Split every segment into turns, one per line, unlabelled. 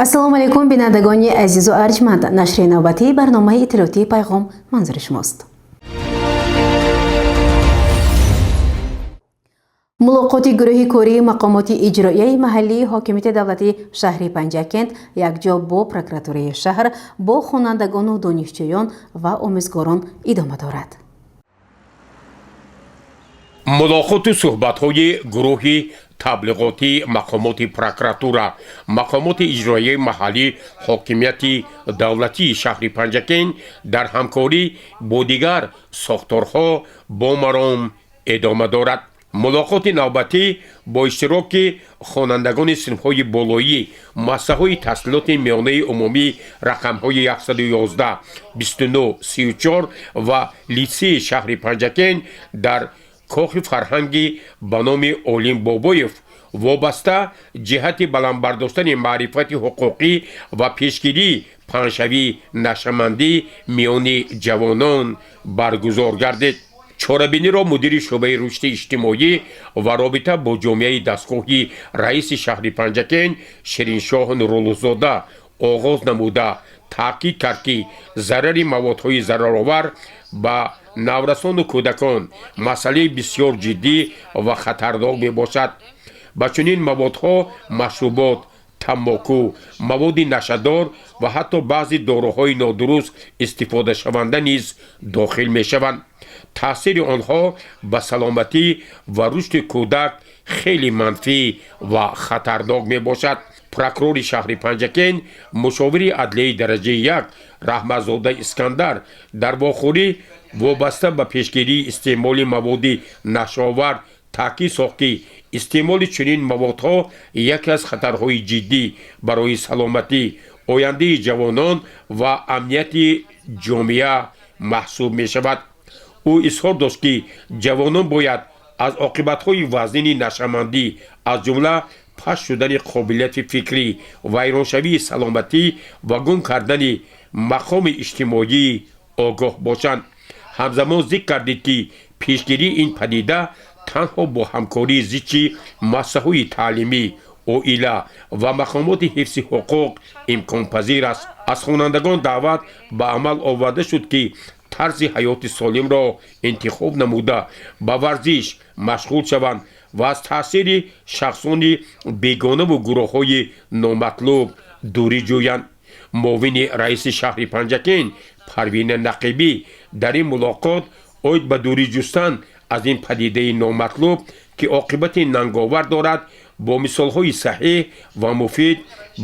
Ассалому алайкум, бинандагони азизу арҷманд. Нашри навбатии барномаи иттилоотии «Пайғом» манзури шумост. Мулоқоти гурӯҳи кории мақомоти иҷроияи маҳаллии ҳокимияти давлатии шаҳри Панҷакент якҷо бо прокуратураи шаҳр бо хонандагону донишҷӯён ва омӯзгорон идома дорад.
Мулоқоту суҳбатҳои гурӯҳи таблиғотии мақомоти прокуратура, мақомоти иҷроияи маҳаллӣ, ҳокимияти давлатии шаҳри Панҷакент дар ҳамкорӣ бо дигар сохторҳо бо маром идома дорад. Мулоқоти навбатӣ бо иштироки хонандагони синфҳои болоӣ муассисаҳои таҳсилоти миёнаи умумӣ рақамҳои 111, 29, 34 ва литсеи шаҳри Панҷакент дар кохи фарҳанги ба номи Олим Бобоев вобаста ҷиҳати баланд бардоштани маърифати ҳуқуқӣ ва пешгирии паҳншавии нашъамандӣ миёни ҷавонон баргузор гардид. Чорабиниро мудири шӯъбаи рушди иҷтимоӣ ва робита бо ҷомеаи дастгоҳи раиси шаҳри Панҷакент Шириншоҳ Нуруллозода оғоз намуда, таъкид кард, ки зарари маводҳои зараровар ба наврасону кӯдакон масъалаи бисёр ҷиддӣ ва хатарнок мебошад. Ба чунин маводҳо машрубот, тамоку, маводи нашъадор ва ҳатто баъзе доруҳои нодуруст истифодашаванда низ дохил мешаванд. Таъсири онҳо ба саломатӣ ва рушди кӯдак хеле манфӣ ва хатарнок мебошад. Прокурори шаҳри Панҷакент, мушовири адлияи дараҷаи як Раҳматзода Искандар дар вохӯрӣ вобаста ба пешгирии истеъмоли маводи нашъаовар таъкид сохт, ки истеъмоли чунин маводҳо яке аз хатарҳои ҷиддӣ барои саломатӣ, ояндаи ҷавонон ва амнияти ҷомеа маҳсуб мешавад. Ӯ изҳор дошт, ки ҷавонон бояд аз оқибатҳои вазнини нашъамандӣ, аз ҷумла паст шудани қобилияти фикрӣ, вайроншавии саломатӣ ва гум кардани мақоми иҷтимоӣ огоҳ бошанд. Ҳамзамон зикр кардид, ки пешгирии ин падида танҳо бо ҳамкории зичи муассисаҳои таълимӣ, оила ва мақомоти ҳифзи ҳуқуқ имконпазир аст. Аз хонандагон даъват ба амал оварда шуд, ки тарзи ҳаёти солимро интихоб намуда, ба варзиш машғул шаванд ва аз таъсири шахсони бегонаву гурӯҳҳои номатлуб дурӣ ҷӯянд. Муовини раиси шаҳри Панҷакент Парвина Нақибӣ дар ин мулоқот оид ба дурӣ ҷустан аз ин падидаи номатлуб, ки оқибати нанговар дорад, бо мисолҳои саҳеҳ ва муфид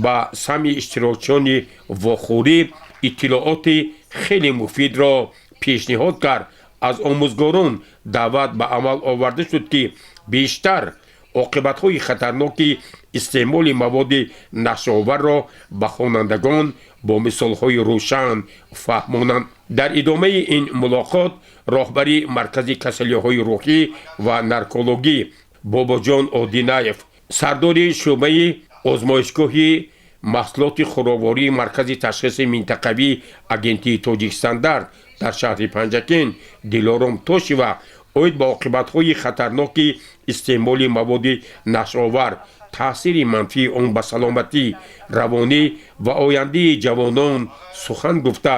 ба самъи иштирокчиёни вохӯрӣ иттилооти хеле муфидро пешниҳод кард. Аз омӯзгорон даъват ба амал оварда шуд, ки бештар оқибатҳои хатарноки истеъмоли маводи нашъаоварро ба хонандагон бо мисолҳои рӯшан фаҳмонанд. Дар идомаи ин мулоқот роҳбари маркази касалиҳои рӯҳӣ ва наркологӣ Бобоҷон Одинаев, сардори шӯъбаи озмоишгоҳи маҳсулоти хӯроквории маркази ташхиси минтақавии агентии Тоҷикстандарт дар шаҳри Панҷакент Дилором Тошева оид ба оқибатҳои хатарноки истеъмоли маводи нашъаовар, таъсири манфии он ба саломатӣ, равонӣ ва ояндаи ҷавонон сухан гуфта,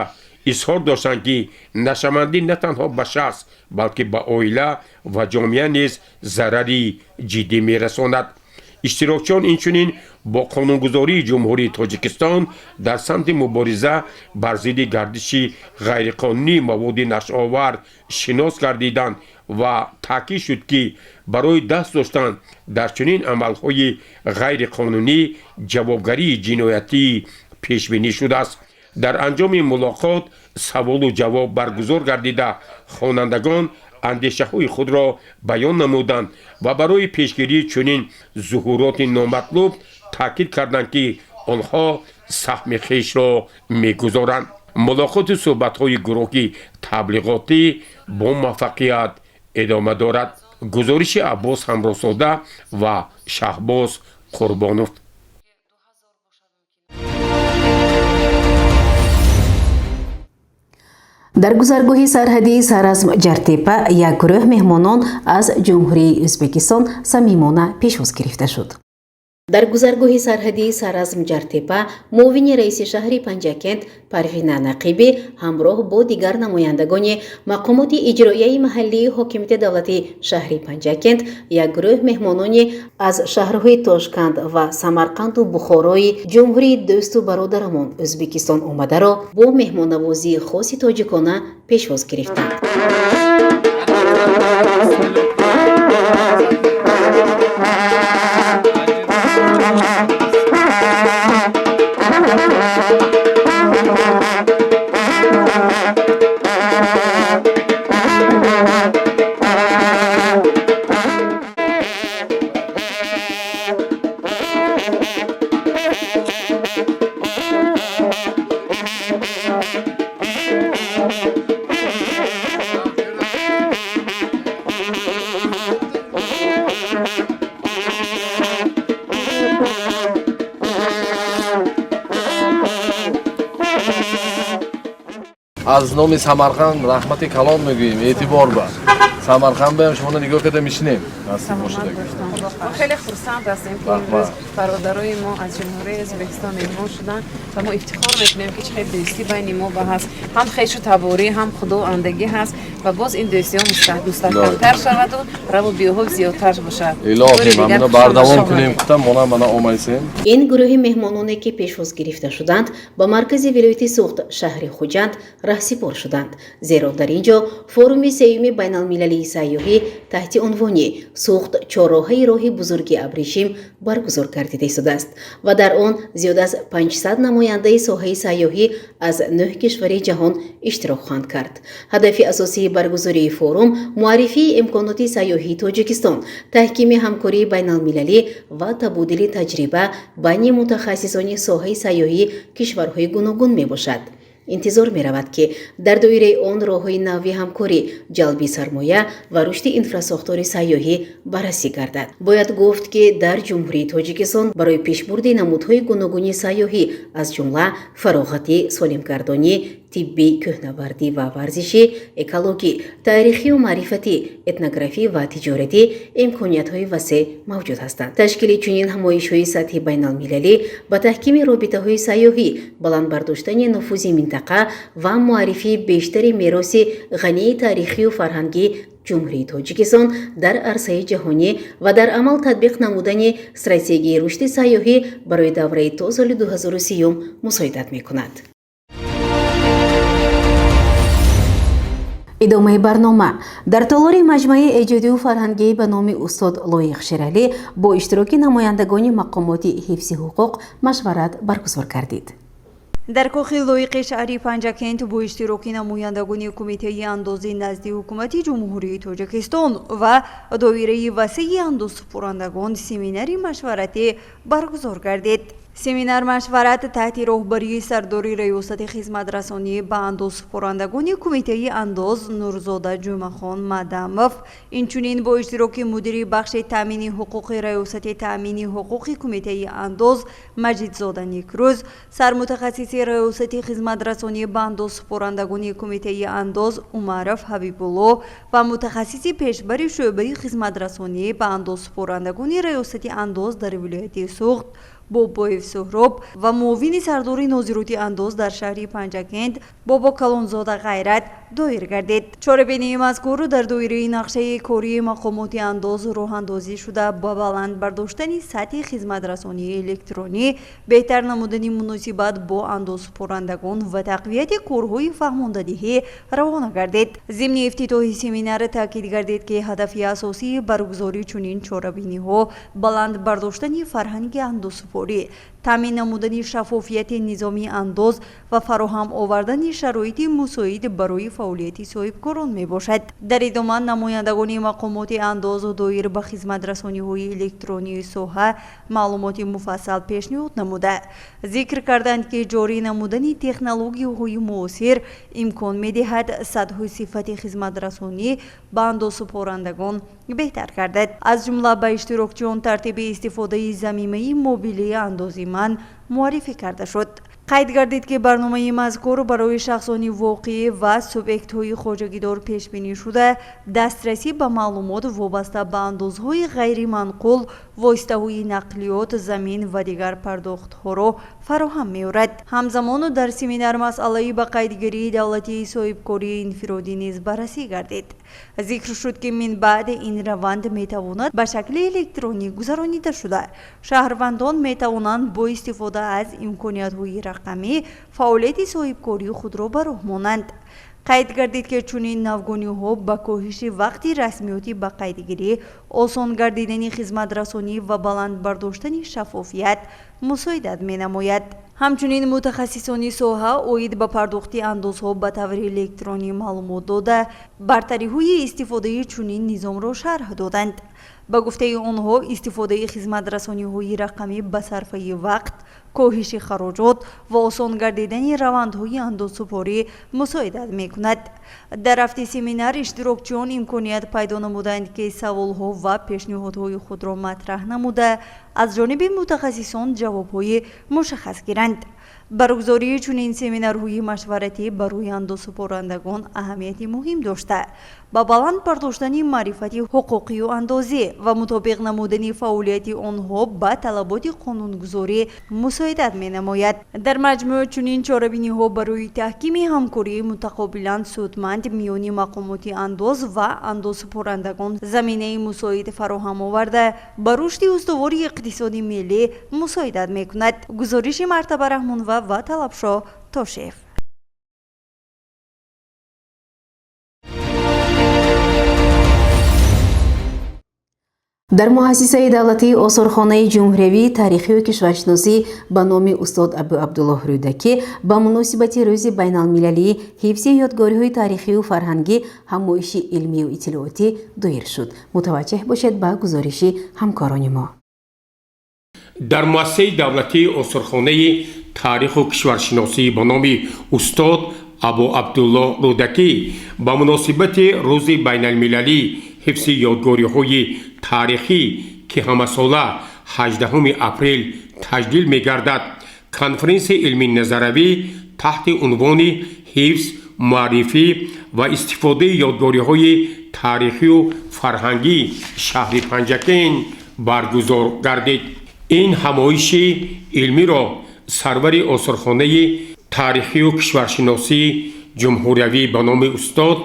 изҳор доштанд, ки нашъамандӣ на танҳо ба шахс, балки ба оила ва ҷомеа низ зарари ҷиддӣ мерасонад. Иштирокчиён инчунин бо қонунгузории Ҷумҳурии Тоҷикистон дар самти мубориза бар зидди гардиши ғайриқонунии маводи нашъаовар шинос гардиданд ва таъкид шуд, ки барои даст доштан дар чунин амалҳои ғайриқонунӣ ҷавобгарии ҷиноятӣ пешбинӣ шудааст. Дар анҷоми мулоқот саволу ҷавоб баргузор гардида, хонандагон андешаҳои худро баён намуданд ва барои пешгирии чунин зуҳуроти номатлуб таъкид карданд, ки онҳо саҳми хешро мегузоранд. Мулоқоти суҳбатҳои гурӯҳи таблиғотӣ бо муваффақият идома дорад. Гузориши Аббос Ҳамроҳзода ва Шаҳбоз Қурбонов.
Дар гузаргоҳи сарҳадии Саразм Ҷартепа як гурӯҳ меҳмонон аз Ҷумҳурии Ӯзбекистон самимона пешвоз гирифта шуд. Дар гузаргоҳи сарҳадии Саразм-Ҷартепа муовини раиси шаҳри Панҷакент Парвина Нақибӣ ҳамроҳ бо дигар намояндагони мақомоти иҷроияи маҳаллии ҳокимияти давлатии шаҳри Панҷакент як гурӯҳ меҳмонони аз шаҳрҳои Тошканд ва Самарқанду Бухорои ҷумҳурии дӯсту бародарамон Ӯзбекистон омадаро бо меҳмоннавозии хоси тоҷикона пешвоз гирифтанд.
Аз номи Самарқанд раҳмати калон мегӯем. Эътибор ба Самарқанд баям шуморо нигоҳ карда мешинем. Насиб бошад.
Мо хеле хурсанд ҳастем, ки имрӯз бародарои мо аз Ҷумҳурии Ӯзбекистон меҳмон шуданд ва мо ифтихор мекунем, ки чӣ хел дӯстӣ байни мо ба ҳаст, ҳам хешу таборӣ, ҳам худоандагӣ ҳаст ва боз ин дӯстиҳо мустаҳкамтар шаваду раву биёҳо зиёдтар бошад.
Илоҳим, ҳамина бардавом кунем, гуфтам мона мана омайсем.
Ин гурӯҳи меҳмононе, ки пешвоз гирифта шуданд, ба маркази вилояти Суғд, шаҳри Хуҷанд раҳсипор шуданд, зеро дар ин ҷо форуми сеюми байналмилалии сайёҳӣ таҳти унвони «Суғд — чорроҳаи роҳи бузурги абрешим» баргузор гардида истодааст ва дар он зиёд аз 500 намояндаи соҳаи сайёҳӣ аз нӯҳ кишвари ҷаҳон иштирок хоҳанд кард. Ҳадафи асосии баргузории форум муаррифии имконоти сайёҳии Тоҷикистон, таҳкими ҳамкории байналмилалӣ ва табодули таҷриба байни мутахассисони соҳаи сайёҳии кишварҳои гуногун мебошад. Интизор меравад, ки дар доираи он роҳҳои нави ҳамкорӣ, ҷалби сармоя ва рушди инфрасохтори сайёҳӣ баррасӣ гардад. Бояд гуфт, ки дар Ҷумҳурии Тоҷикистон барои пешбурди намудҳои гуногуни сайёҳӣ, аз ҷумла фароғатӣ, солимгардонӣ, тиббӣ, кӯҳнавардӣ ва варзишӣ, экологӣ, таърихию маърифатӣ, этнографӣ ва тиҷоратӣ имкониятҳои васеъ мавҷуд ҳастанд. Ташкили чунин ҳамоишҳои сатҳи байналмилалӣ ба таҳкими робитаҳои сайёҳӣ, баланд бардоштани нуфузи минтақа ва муаррифии бештари мероси ғании таърихию фарҳангии Ҷумҳурии Тоҷикистон дар арсаи ҷаҳонӣ ва дар амал татбиқ намудани стратегияи рушди сайёҳӣ барои давраи то соли 2030 мусоидат мекунад. Идомаи барнома. Дар толори маҷмӯаи эҷодию фарҳангӣ ба номи устод Лоиқ Шералӣ бо иштироки намояндагони мақомоти ҳифзи ҳуқуқ машварат баргузор гардид.
Дар кохи Лоиқи шаҳри Панҷакент бо иштироки намояндагони Кумитаи андози назди Ҳукумати Ҷумҳурии Тоҷикистон ва доираи васеи андозсупорандагон семинари машваратӣ баргузор гардид. Семинар машварат таҳти роҳбарии сардори Раёсати хизматрасонӣ ба андозсупорандагони Кумитаи андоз Нурзода Ҷумъахон Мадамов, инчунин бо иштироки мудири бахши таъмини ҳуқуқи Раёсати таъмини ҳуқуқи Кумитаи андоз Маҷидзода Никрӯз, сармутахассиси Раёсати хизматрасонӣ ба андозсупорандагони Кумитаи андоз Умаров Ҳабибулло ва мутахассиси пешбари шӯъбаи хизматрасонӣ ба андозсупорандагони Раёсати андоз дар вилояти Суғд Бобоев Суҳроб ва муовини сардори нозироти андоз дар шаҳри Панҷакент Бобокалонзода Ғайрат доир гардид. Чорабинии мазкур дар доираи нақшаи кории мақомоти андоз роҳандозӣ шуда, ба баланд бардоштани сатҳи хизматрасонии электронӣ, беҳтар намудани муносибат бо андозсупорандагон ва тақвияти корҳои фаҳмондадиҳӣ равона гардид. Зимни ифтитоҳи семинар таъкид гардид, ки ҳадафи асосии баргузории чунин чорабиниҳо баланд бардоштани фарҳанги андозсупорӣ, таъмин намудани шаффофияти низоми андоз ва фароҳам овардани шароити мусоид барои фаъолияти соҳибкорон мебошад. Дар идома намояндагони мақомоти андоз доир ба хизматрасониҳои электронии соҳа маълумоти муфассал пешниҳод намуда, зикр карданд, ки ҷорӣ намудани технологияҳои муосир имкон медиҳад сатҳу сифати хизматрасонӣ ба андозсупорандагон беҳтар гардад. Аз ҷумла ба иштирокчиён тартиби истифодаи замимаи мобилии «Андози ман» муаррифӣ карда шуд. Қайд гардид, ки барномаи мазкур барои шахсони воқеӣ ва субъектҳои хоҷагидор пешбинӣ шуда, дастрасӣ ба маълумот вобаста ба андозҳои ғайриманқул, воситаҳои нақлиёт, замин ва дигар пардохтҳоро фароҳам меорад. Ҳамзамон дар семинар масъалаи ба қайдгирии давлатии соҳибкории инфиродӣ низ баррасӣ гардид. Зикр шуд, ки минбаъд ин раванд метавонад ба шакли электронӣ гузаронида шуда, шаҳрвандон метавонанд бо истифода аз имкониятҳои рақамӣ фаъолияти соҳибкории худро ба роҳ монанд. Қайд гардид, ки чунин навгониҳо ба коҳиши вақти расмиёти ба қайдгирӣ, осон гардидани хизматрасонӣ ва баланд бардоштани шаффофият мусоидат менамояд. Ҳамчунин мутахассисони соҳа оид ба пардохти андозҳо ба таври электронӣ маълумот дода, бартариҳои истифодаи чунин низомро шарҳ доданд. Ба гуфтаи онҳо, истифодаи хизматрасониҳои рақамӣ ба сарфаи вақт, коҳиши хароҷот ва осон гардидани равандҳои андозсупорӣ мусоидат мекунад. Дар рафти семинар иштирокчиён имконият пайдо намуданд, ки саволҳо ва пешниҳодҳои худро матраҳ намуда, аз ҷониби мутахассисон ҷавобҳои мушаххас гиранд. Баргузории чунин семинарҳои машваратӣ барои андозсупорандагон аҳамияти муҳим дошта, ба баланд бардоштани маърифати ҳуқуқию андозӣ ва мутобиқ намудани фаъолияти онҳо ба талаботи қонунгузорӣ мусоидат менамояд. Дар маҷмӯъ, чунин чорабиниҳо барои таҳкими ҳамкории мутақобилан судманд миёни мақомоти андоз ва андозсупорандагон заминаи мусоид фароҳам оварда, ба рушди устувори иқтисоди миллӣ мусоидат мекунад. Гузориши Мартаба Раҳмонова ва Талабшоҳ Тошев.
Дар муассисаи давлатии осорхонаи ҷумҳуриявии таърихию кишваршиносӣ ба номи устод Абу Абдуллоҳ Рӯдакӣ ба муносибати Рӯзи байналмилалии ҳифзи ёдгориҳои таърихию фарҳангӣ ҳамоиши илмию иттилоотӣ доир шуд. Мутаваҷҷеҳ бошед ба гузориши ҳамкорони мо.
Дар муассисаи давлатии осорхонаи таъриху кишваршиносӣ ба номи устод Абу Абдуллоҳ Рӯдакӣ ба муносибати Рӯзи байналмилалии ҳифзи ёдгориҳои таърихӣ, ки ҳамасола 18 апрел таҷлил мегардад, конференсияи илмии назаравӣ таҳти унвони «Ҳифз, муаррифӣ ва истифодаи ёдгориҳои таърихию фарҳангии шаҳри Панҷакент» баргузор гардид. Ин ҳамоиши илмиро сарвари осорхонаи таърихию кишваршиносии ҷумҳуриявӣ ба номи устод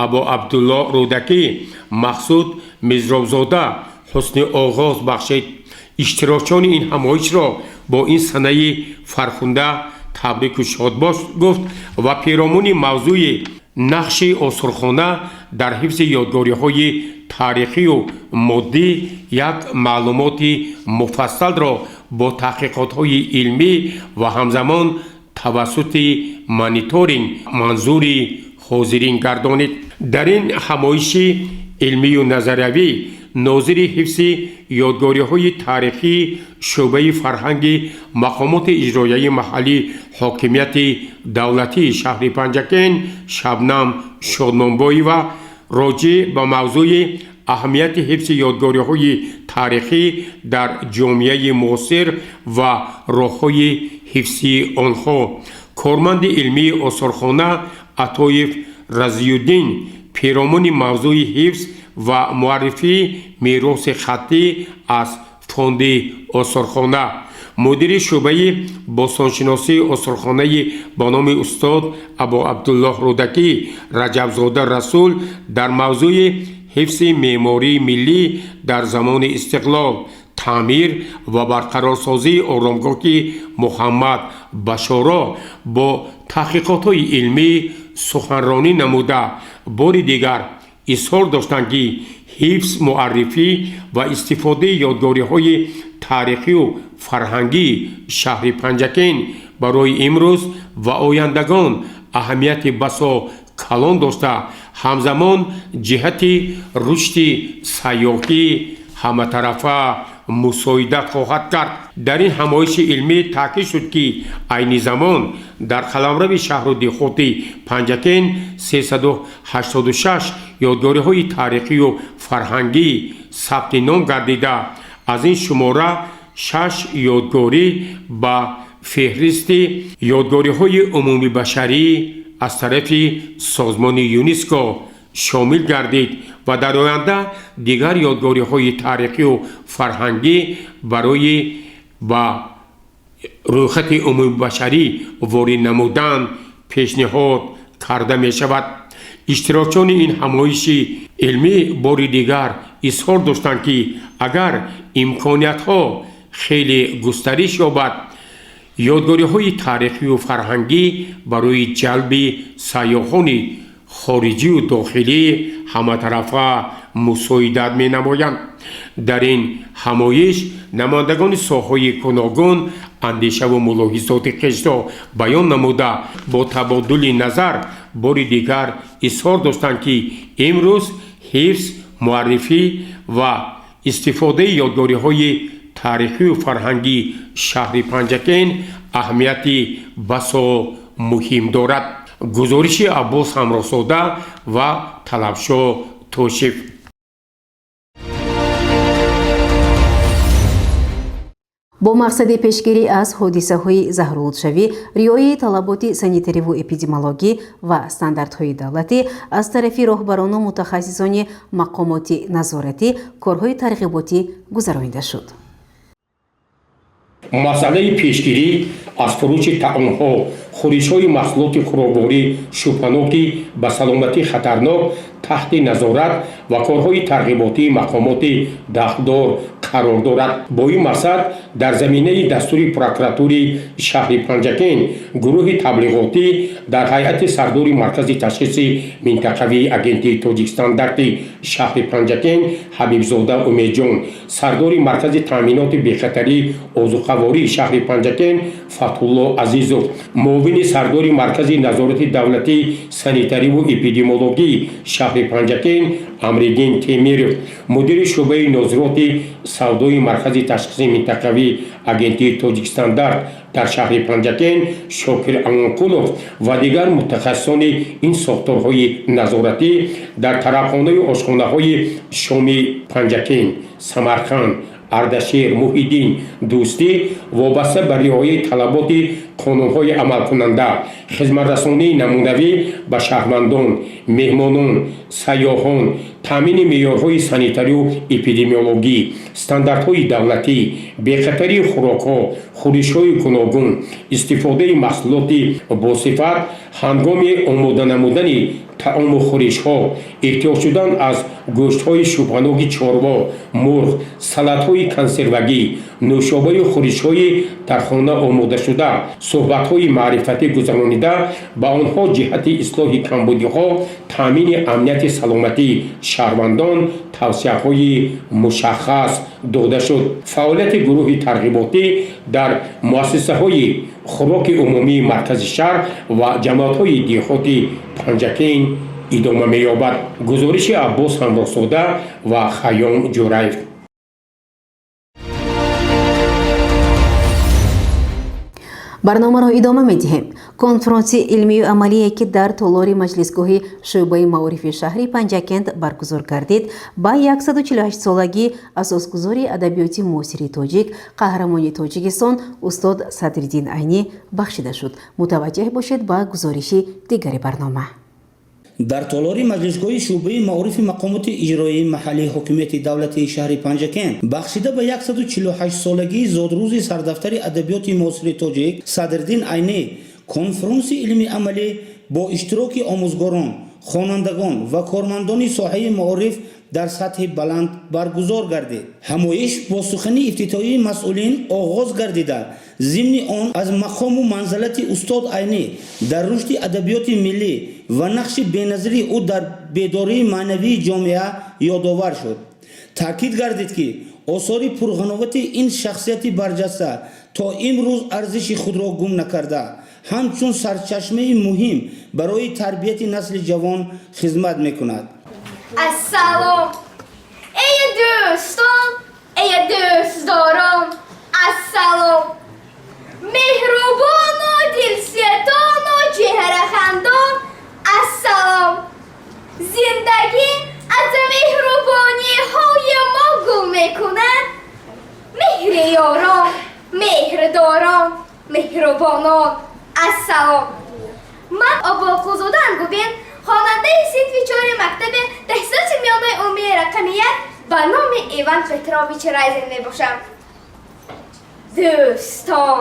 Абу Абдуллоҳ Рӯдакӣ Мақсуд Мизробзода ҳусни оғоз бахшид. Иштирокчиёни ин ҳамоишро бо ин санаи фархунда табрику шодбош гуфт ва перомуни мавзӯи нақши осорхона дар ҳифзи ёдгориҳои таърихию моддӣ як маълумоти муфассалро бо таҳқиқотҳои илмӣ ва ҳамзамон тавассути мониторинг манзури ҳозирин гардонид. Дар ин ҳамоиши илмию назариявӣ нозири ҳифзи ёдгориҳои таърихии шӯъбаи фарҳанги мақомоти иҷроияи маҳаллии ҳокимияти давлатии шаҳри Панҷакент Шабнам Шодмонбоева роҷеъ ба мавзӯи аҳамияти ҳифзи ёдгориҳои таърихӣ дар ҷомеаи муосир ва роҳҳои ҳифзи онҳо, корманди илмии осорхона Атоев Разиюддин перомуни мавзӯи ҳифз ва муаррифии мероси хаттӣ аз фонди осорхона, мудири шӯъбаи бостоншиносии осорхонаи ба номи устод Абу Абдуллоҳ Рӯдакӣ Раҷабзода Расул дар мавзӯи ҳифзи меъмории миллӣ дар замони истиқлол, таъмир ва барқарорсозии оромгоҳи Муҳаммад Башоро бо таҳқиқотҳои илмӣ суханронӣ намуда, бори дигар изҳор доштанд, ки ҳифз, муаррифӣ ва истифодаи ёдгориҳои таърихию фарҳангии шаҳри Панҷакент барои имрӯз ва ояндагон аҳамияти басо калон дошта, ҳамзамон ҷиҳати рушди сайёҳӣ ҳаматарафа мусоидат хоҳад кард. Дар ин ҳамоиши илмӣ таъкид шуд, ки айни замон дар қаламрави шаҳру деҳоти Панҷакент 386 ёдгориҳои таърихию фарҳангӣ сабти ном гардида, аз ин шумора шаш ёдгорӣ ба Феҳристи ёдгориҳои умумибашарӣ аз тарафи созмони ЮНЕСКО шомил гардид ва дар оянда дигар ёдгориҳои таърихию фарҳангӣ барои ба рӯйхати умумибашарӣ ворид намудан пешниҳод карда мешавад. Иштирокчиёни ин ҳамоиши илмӣ бори дигар изҳор доштанд, ки агар имкониятҳо хеле густариш ёбад, ёдгориҳои таърихию фарҳангӣ барои ҷалби сайёҳони хориҷию дохилӣ ҳаматарафа мусоидат менамоянд. Дар ин ҳамоиш намояндагони соҳаҳои гуногун андешаву мулоҳизоти хешро баён намуда, бо табодули назар бори дигар изҳор доштанд, ки имрӯз ҳифз, муаррифӣ ва истифодаи ёдгориҳои таърихию фарҳангии шаҳри Панҷакент аҳамияти басо муҳим дорад. Гузориши Аббос Ҳамроҳзода ва Талабшо Тошев.
Бо мақсади пешгирӣ аз ҳодисаҳои заҳролудшавӣ, риояи талаботи санитариву эпидемиологӣ ва стандартҳои давлатӣ аз тарафи роҳбарону мутахассисони мақомоти назоратӣ корҳои тарғиботӣ гузаронида шуд.
Масъалаи пешгирӣ аз фурӯши таомҳо, хӯришҳои маҳсулоти хӯрокворӣ шубҳаноки ба саломатӣ хатарнок таҳти назорат ва корҳои тарғиботии мақомоти дахлдор қарор дорад. Бо ин мақсад дар заминаи дастури прокуратури шаҳри Панҷакент гурӯҳи таблиғотӣ дар ҳайати сардори Маркази ташхиси минтақавии Агентии Тоҷикстандарти шаҳри Панҷакент Ҳабибзода Умедҷон, сардори Маркази таъминоти бехатарии озуқавории шаҳри Панҷакент Фатҳулло Азизов, муовини сардори Маркази назорати давлатии санитариву эпидемиологии шаҳри Панҷакент Амриддин Темиров, мудири шӯъбаи нозироти савдои Маркази ташхиси минтақавии Агентии Тоҷикстандарт дар шаҳри Панҷакент Шокир Амонқулов ва дигар мутахассисони ин сохторҳои назоратӣ дар тарабхонаю ошхонаҳои шоми Панҷакент, Самарқанд, Ардашер, Муҳиддин, Дӯстӣ вобаста ба риояи талаботи қонунҳои амалкунанда, хизматрасонии намунавӣ ба шаҳрвандон, меҳмонон, сайёҳон, таъмини меъёрҳои санитарию эпидемиологӣ, стандартҳои давлатӣ, бехатарии хӯрокҳо, хӯришҳои гуногун, истифодаи маҳсулоти босифат ҳангоми омода намудани таому хӯришҳо, эҳтиёт шудан аз гӯштҳои шубҳаноки чорво, мурғ, салатҳои консервагӣ, нӯшобаю хӯришҳои дар хона омодашуда суҳбатҳои маърифатӣ гузаронида, ба онҳо ҷиҳати ислоҳи камбудиҳо, таъмини амнияти саломатии шаҳрвандон тавсияҳои мушаххас дода шуд. Фаъолияти гурӯҳи тарғиботӣ дар муассисаҳои хӯроки умумии маркази шаҳр ва ҷамоатҳои деҳоти Панҷакент идома меёбад. Гузориши Аббос Ҳамроҳзода ва Хайём Ҷураев.
Барномаро идома медиҳем. Конфронси илмию амалие, ки дар толори маҷлисгоҳи шӯъбаи маорифи шаҳри Панҷакент баргузор гардид, ба 148-солагии асосгузори адабиёти муосири тоҷик, қаҳрамони Тоҷикистон устод Садриддин Айнӣ бахшида шуд. Мутаваҷҷеҳ бошед ба гузориши дигари барнома.
Дар толори маҷлисгоҳи шӯъбаи маорифи мақомоти иҷроияи маҳаллии ҳокимияти давлатии шаҳри Панҷакент бахшида ба 148-солагии зодрӯзи сардафтари адабиёти муосири тоҷик Садриддин Айнӣ конфронси илми амалӣ бо иштироки омӯзгорон, хонандагон ва кормандони соҳаи маориф дар сатҳи баланд баргузор гардид. Ҳамоиш бо сухани ифтитоҳии масъулин оғоз гардида, зимни он аз мақому манзалати устод Айнӣ дар рушди адабиёти миллӣ ва нақши беназири ӯ дар бедории маънавии ҷомеа ёдовар шуд. Таъкид гардид, ки осори пурғановати ин шахсияти барҷаста то имрӯз арзиши худро гум накарда, ҳамчун сарчашмаи муҳим барои тарбияти насли ҷавон хизмат мекунад.
Ассалом, эй дӯстон, эй дӯстдорон, ассалом, меҳрубону дилсетону чеҳрахандон, ассалом. Зиндагӣ аз меҳрубониҳои мо гул мекунад. Меҳри ёрон, меҳрдорон, меҳрубон. Меҳрубонон, ассалом. Ман Обоқулзода Ангубин, хонандаи синфи чори мактаби таҳсилоти миёнаи умумии рақами 1 ба номи Иван Петрович Разин мебошам. Дӯстон,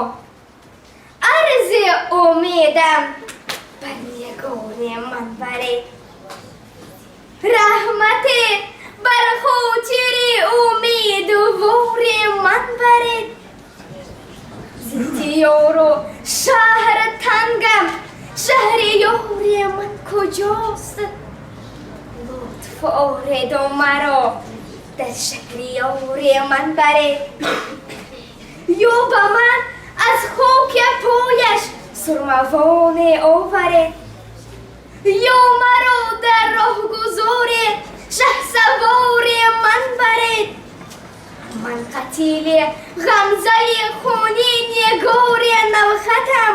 арзи умедам бар нигори ман баред, раҳмате бар хотири умедвори ман баред. Зиддиёру шаҳр тангам, шаҳри ёри ман куҷост? Лутф ореду маро дар шаҳри ёри ман баред. Ё ба ман аз хоки пояш сурмавоне оваред, ё маро дар роҳгузори шаҳсавори ман баред. Ман қатили ғамзаи хуни нигори навхатам,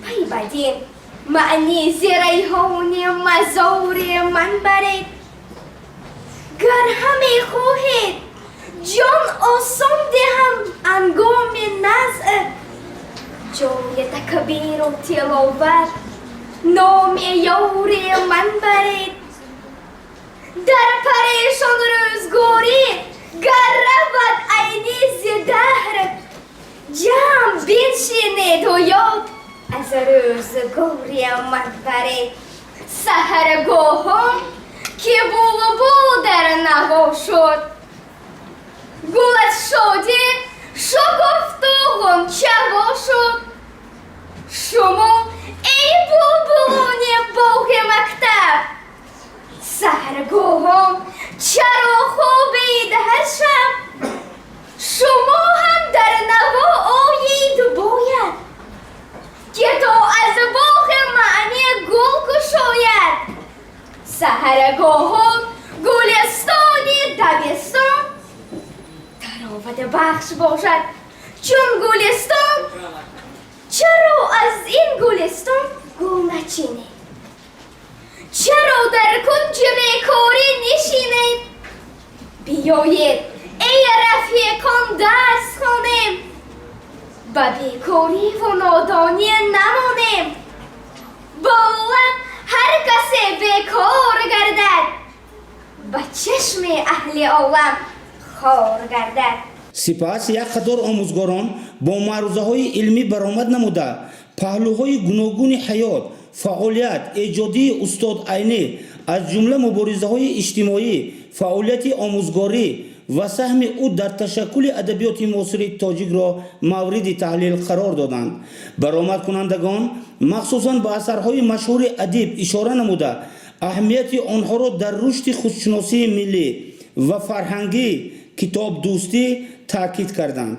пай бадин маъни зи райҳони мазори ман баред. Гар ҳаме хоҳед ҷон осон диҳам ангоми назъ, ҷои такбиру тиловат номи ёри ман баред. Дар парешон рӯзгорӣ гар равад айни зи даҳр, ҷамъ биншинеду ёд аз рӯзгори ман баред. Саҳаргоҳон ки булбул дар наво шуд, гул аз шодӣ шукуфту ғунчаво шуд. Шумо эй булбулони боғи мактаб, саҳаргоҳон чаро хобед ҳар шаб? Шумо ҳам дар наво оед бояд, ки то аз боғи маъни гул кушояд. Саҳаргоҳон гулистони дабистон тароватбахш бошад чун гулистон. Чаро аз ин гулистон гул начинед? Чаро дар кунҷи бекорӣ нишинед? Биёед эй рафиқон дарс хонем, ба бекориву нодонӣ намонем. Ба олам ҳар касе бекор гардад, ба чашми аҳли олам хор гардад.
Сипас як қатор омӯзгорон бо маърузаҳои илмӣ баромад намуда, паҳлӯҳои гуногуни ҳаёт, фаъолият, эҷодии устод Айнӣ, аз ҷумла муборизаҳои иҷтимоӣ, фаъолияти омӯзгорӣ ва саҳми ӯ дар ташаккули адабиёти муосири тоҷикро мавриди таҳлил қарор доданд. Баромадкунандагон махсусан ба асарҳои машҳури адиб ишора намуда, аҳамияти онҳоро дар рушди худшиносии миллӣ ва фарҳангӣ, китобдӯстӣ таъкид карданд.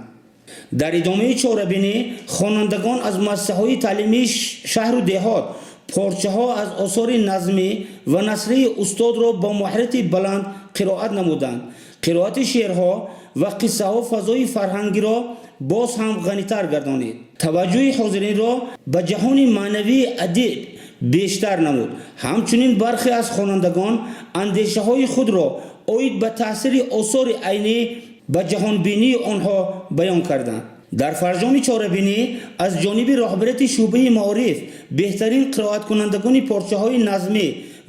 Дар идомаи чорабинӣ хонандагон аз муассисаҳои таълимии шаҳру деҳот порчаҳо аз осори назмӣ ва насрии устодро бо маҳорати баланд қироат намуданд. Қироати шеърҳо ва қиссаҳо фазои фарҳангиро боз ҳам ғанитар гардонид, таваҷҷӯҳи ҳозиринро ба ҷаҳони маънавии адиб бештар намуд. Ҳамчунин бархе аз хонандагон андешаҳои худро оид ба таъсири осори Айнӣ ба ҷаҳонбинии онҳо баён карданд. Дар фарҷоми чорабинӣ аз ҷониби роҳбарияти шӯъбаи маориф беҳтарин қироаткунандагони порчаҳои назмӣ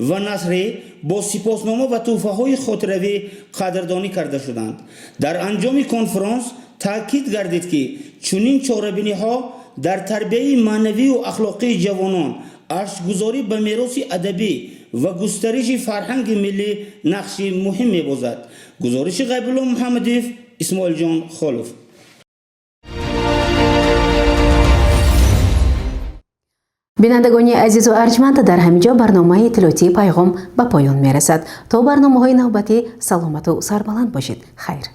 ва насрӣ бо сипоснома ва тӯҳфаҳои хотиравӣ қадрдонӣ карда шуданд. Дар анҷоми конфронс таъкид гардид, ки чунин чорабиниҳо дар тарбияи маънавию ахлоқии ҷавонон, арҷгузорӣ ба мероси адабӣ ва густариши фарҳанги миллӣ нақши муҳим мебозад. Гузориши Ғайбулло Муҳаммадиев, Исмоилҷон Холов.
Бинандагони азизу арҷманд, дар ҳамин ҷо барномаи иттилоотии Пайғом ба поён мерасад. То барномаҳои навбатӣ саломату сарбаланд бошед. Хайр.